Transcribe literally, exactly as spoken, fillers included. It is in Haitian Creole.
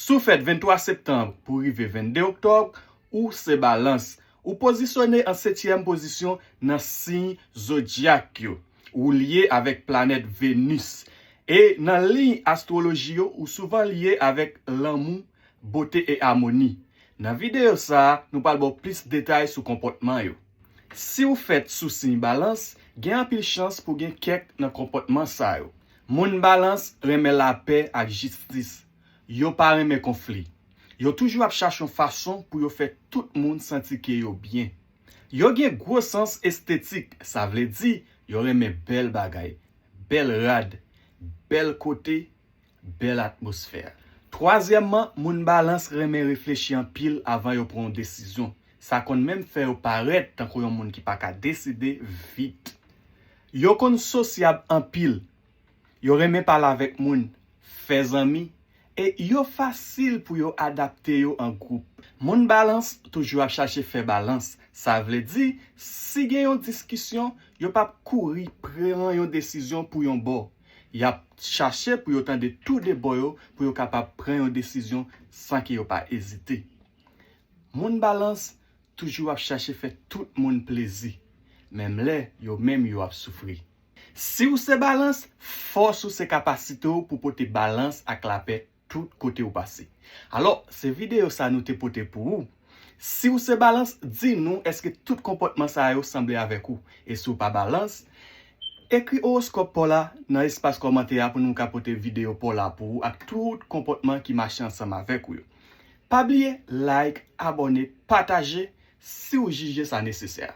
Si w fèt venntwa septanm pou rive vennde oktòb, ou se Balans. Ou pozisyone an setyèm pozisyon nan siy zodyak yo. Ou lye avèk planèt Venis. E nan liy astwoloji yo, ou souvan lye avèk lanmou, bote e amoni. Nan videyo sa a, nou pral ba w plis detay sou konpòtman yo. Si w fèt sou siy Balans, gen anpil chans pou gen kèk nan konpòtman sa yo. Moun Balans renmen lapè ak jistis. Yo pa renmen konfli. Yo toujou ap chache yon fason pou yo fè tout moun santi ke yo byen. Yo gen gwo sans estetik, sa vle di yo renmen bèl bagay, bèl rad, bèl kote, bèl atmosfè. Twazyèmman, moun Balans renmen reflechi anpil avan yo pran yon desizyon. Sa konn menm fè yo parèt tankou yon moun ki pa ka deside vit. Yo konn sosyab anpil. Yo renmen pale avèk moun, fè zanmi, e yo fasil pou yo adapte yo an gwoup. Moun Balans toujou ap chache fè balans. Sa vle di, si gen yon diskisyon, yo p ap kouri pran yon desizyon pou yon bò. Y ap chache pou yo tande tou de bò yo, pou yo kapab pran yon desizyon san ke yo pa ezite. Moun Balans toujou ap chache fè tout moun plezi, menm lè yo menm yo ap soufri. Si w se Balans, fòs ou se kapasite w pou pote balans ak lapè tout kote w pase. Alò, se videyo sa nou te pote pou ou. Si w se Balans, di nou èske tout konpòtman sa yo sanble avèk ou. E si w pa Balans, ekri owoskòp pa w la nan espas kòmantè a pou nou ka pote videyo pa w la pou ou ak tout konpòtman ki mache ansanm avèk ou yo. Pa bliye like, abòne, pataje si w jije sa nesesè.